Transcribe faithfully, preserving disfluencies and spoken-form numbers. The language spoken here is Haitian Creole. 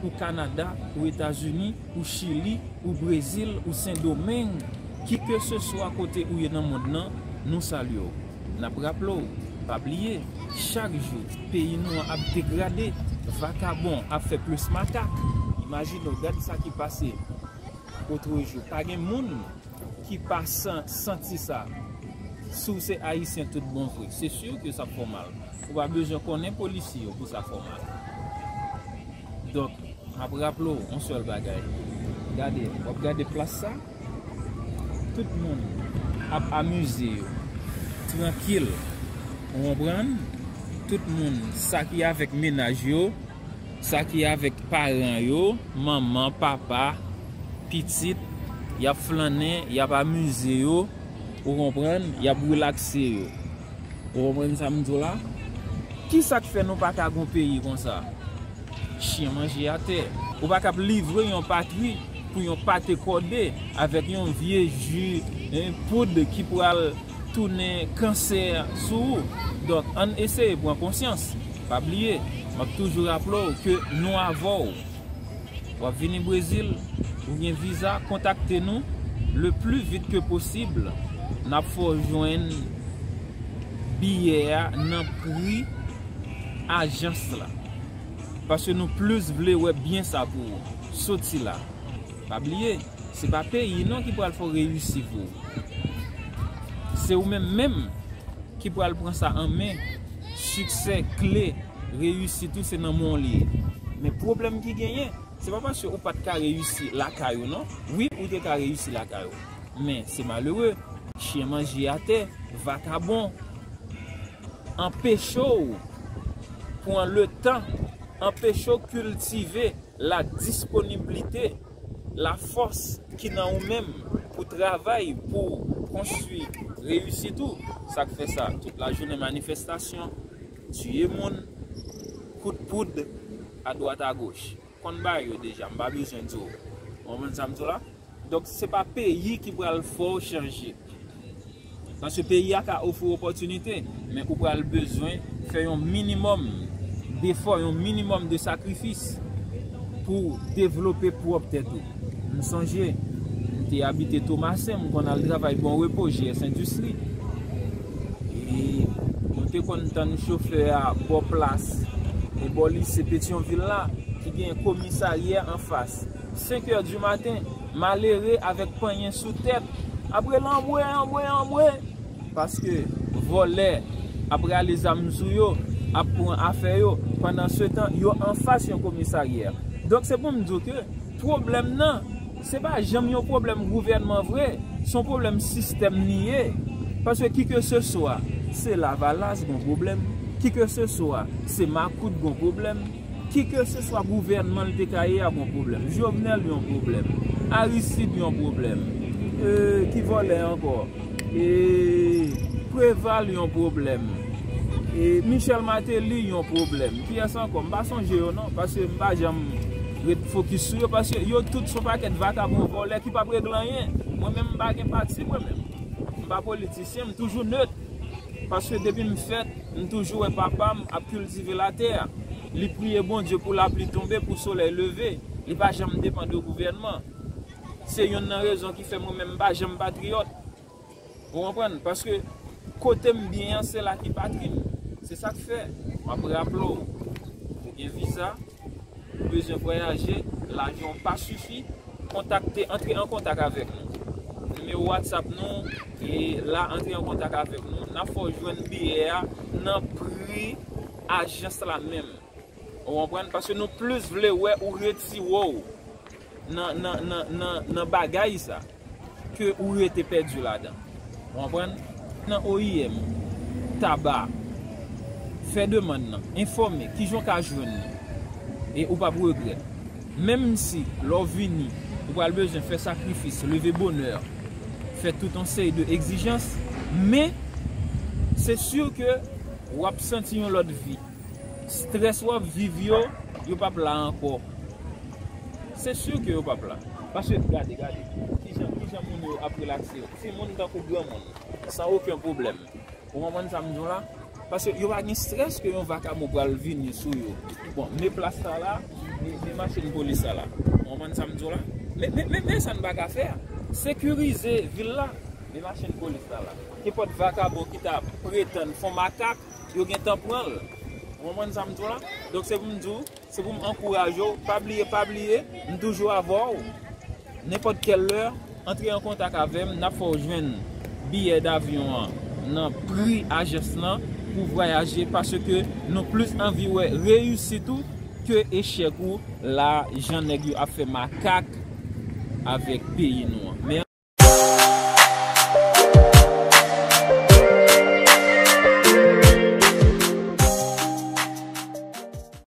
ou Kanada, ou Etazini, ou Chili, ou Brezil, ou Sendomeng, kikeseswa kote ou ye nan mond lan, nou salye w. N ap raple w, pa bliye, chak jou, peyi nou an ap degrade, vakabon ap fè plis makak. Imajine w, gad sa ki pase otrejou. Pa gen moun ki pa san-, santi sa. Si w se Ayisyen tout bon vre, se si ke sa ap fè w mal. Ou pa bezwen konnen polisye yo pou sa fè w mal. Donk, m ap raple w yon sèl bagay. Gade, w ap gade plas sa, tout moun ap amize yo, trankil, ou konprann? Tout moun, sa ki avèk mennaj yo, sa ki avèk paran yo, manman, papa, pitit, y ap flannen, y ap amize yo, ou konprann, y ap relakse yo. Ou konprann sa m di w la? Kisa k fè nou pa ka gon peyi konsa? Chen manje atè. Ou pa ka ap livre yon patri pou yon pate kòde avèk yon vye ji, eh, poud ki pral tounen kansè sou ou. Donk, ann eseye pran konsyans. Pa bliye, m ap toujou raple w ke nou avè w. W ap vini Brezil, ou gen viza, kontakte nou le pli vit ke posib. N ap fè w jwenn biyè a nan pri ajans la. Paske nou plis vle wè byen sa pou ou. Soti la. Pa bliye, se pa peyi non ki pral fè w reyisi pou ou. Se ou menm menm ki pral pran sa an men. Siksè, kle, reyisit ou se nan men w li ye. Men pwoblèm ki genyen, se pa paske ou pa t ka reyisi lakay ou non. Wi, ou te ka reyisi lakay ou. Men se malere, chen manje atè, vakabon, anpeche w pran letan, anpeche w kiltive la disponibilite, lafòs ki nan ou menm pou travay, pou konstwi reyisit ou. Sa k fè sa, tout lajounen manifestasyon, tiye moun, kout poud, adwat agoch. Konn bagay yo deja, m pa bezwen di w. Ou konprann sa m di w la? Donk, se pa peyi ki pral fè w chanje. Paske peyi a ka ofri w opòtinite, men ou pral bezwen fè yon minimòm defò, yon minimòm de sakrifis pou w devlope pwòp tèt ou. M sonje, m te abite Tomasen, m konn al travay Bon Repo, G S Industrie. E nou te konn tann chofè a bò plas, e bò lise Petyonvil la, ki gen komisarya anfas. Senk è di maten, malere avèk panyen sou tèt, ap rele anmwe, anmwe, anmwe. Paske vòlè ap rale zam sou yo, ap pran afè yo. Pandansetan, yo anfas yon komisarya. Donk, se pou m di w ke pwoblèm nan, se pa janm yon pwoblèm gouvènman vre, se yon pwoblèm sistèm li ye. Paske kikeseswa, se Lavalas gon pwoblèm, kikeseswa, se makout gon pwoblèm, kikeseswa gouvènman l te ka ye a gon pwoblèm. Jovenel yon pwoblèm. Aristide yon pwoblèm. E, ki vòlè ankò? E, Preval yon pwoblèm. E, Michel Martelly yon pwoblèm. Kiyès ankò? M pa sonje yo non, paske m pa janm ret fokis sou yo, paske yo tout se yon pakèt vakabon vòlè ki p ap regle anyen. Mwen menm, m pa gen pati, mwen menm. M pa politisyen, m toujou nèt. Paske depi m fèt, m toujou wè papa m ap kiltive latè a. Li priye Bondye pou lapli tonbe, pou solèy leve. Li pa janm depann de gouvènman. Se youn nan rezon ki fè mwen menm m pa janm patriyòt. Ou konprann? Paske kote m byen an, se la ki patri m. Se sa k fè, m ap raple w, ou gen viza, ou bezwen vwayaje, lajan w pa sifi, kontakte, antre an kontak avèk nou. Nimewo WhatsApp nou, e la, antre an kontak avèk nou. N ap fè w jwenn biyè a nan pri ajans la menm. Ou konprann? Paske nou plis vle wè ou retire w nan, nan, nan, nan, nan bagay sa ke ou rete pèdi ladan. Ou konprann? Nan O I M, Taba, fè demann nan, enfòme, kijan w ka jwenn li. E ou p ap regrèt. Menm si, lè w vini, ou pral bezwen fè sakrifis, leve bonè, fè tout yon seri de egzijans, men se si ke w ap santi yon lòt vi. Strès w ap viv yo, yo p ap la ankò. Se si ke yo p ap la. Paske, gade, gade, kijan, kijan moun yo ap relakse yo. Timoun tankou granmoun, san okenn pwoblèm. Ou konprann sa m di w la? Paske yo pa gen strès ke yon vakabon pral vini sou yo. Bon, men plas sa la, Men machin polis sa la. Ou konprann sa m di w la? Men, men, men, men sa n pa ka fè a. Sekirize vil la. Men machin polis sa la. Nenpòt vakabon ki ta pretann fè makak, yo gentan pran l. Ou konprann sa m di w la? Donk se pou m di w, se pou m ankouraje w. Pa bliye, pa bliye, m toujou avè w. Nenpòt kèl lè, antre an kontak avè m, n ap fè w jwenn biyè davyon an nan pri ajans lan pou vwayaje, paske nou plis anvi wè reyisit ou ke echèk ou la, jan nèg yo ap fè makak avèk peyi nou an. Men